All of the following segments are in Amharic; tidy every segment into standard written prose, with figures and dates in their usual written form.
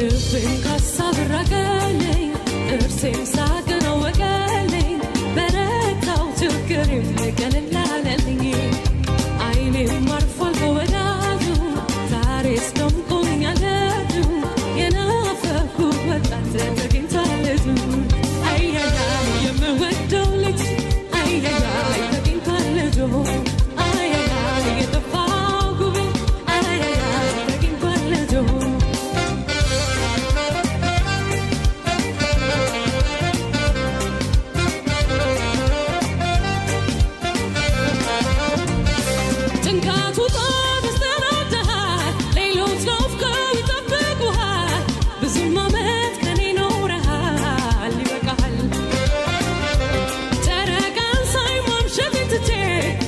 ልቤም ካሳብ ራቀልኝ፣ ጥርሴም ሳቅን አወቀልኝ፣ በረታው ችግሬም ቀለል አለልኝ። አይኔም አርፏል ከወዳጁ፣ ዛሬስ ደምቆኛል ደጁ፣ የናፈኩት ወጣት ተገኝቷል ልጁ። አያያይ የምወደው ልጅ፣ አያያይ ተገኝቷል ልጁ፣ አያያይ የጠፋው ጉብል፣ አያያይ ተገኝቷል ልጁ። ጭንቀቱ ተስተናግደሃል፣ ሌሎች ናፍቀው ይጠብቁሃል። ብዙም ዓመት ከኔ ኖረሃል፣ ይበቃሃል። ጨረቃን ሳይ ማምሸቴን ትቼ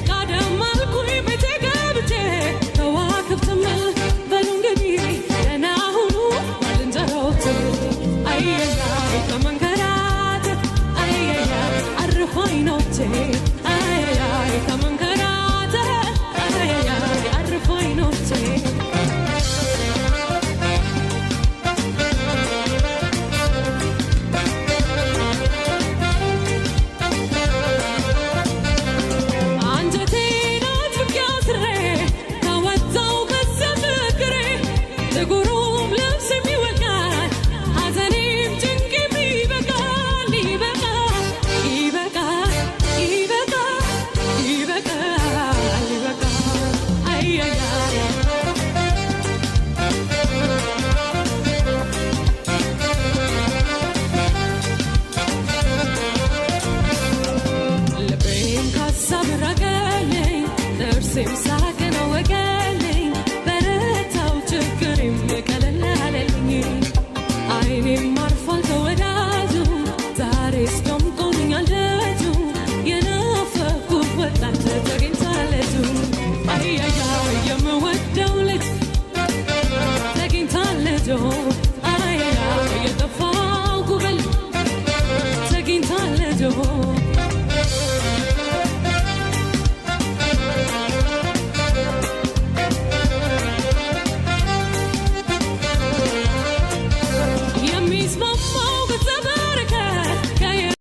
ጋደም አልኩኝ ቤቴ ገብቼ። ከዋክብትም በሉ እንግዲህ ደህና ሁኑ ባልንጀሮቼ። አየያይ ከመንከራተት፣ አየያይ አርፎ አይኖቼ፣ አየያይ ከመንከራተት፣ አየያይ አርፎ አይኖቼ። አንጀቴን አጥብቄ አስሬ ከወጣሁ ከዚያ ፍቅሬ፣ ጥቁሩም ልብስም ይወልቃል፣ ሐዘኔም ጭንቄም ይበቃል፣ ይበቃል፣ ይበቃል፣ ይበቃል፣ ይበቃል፣ ይበቃል። አያያይ ልቤም ካሳብ ራቀልኝ፣ ጥርሴም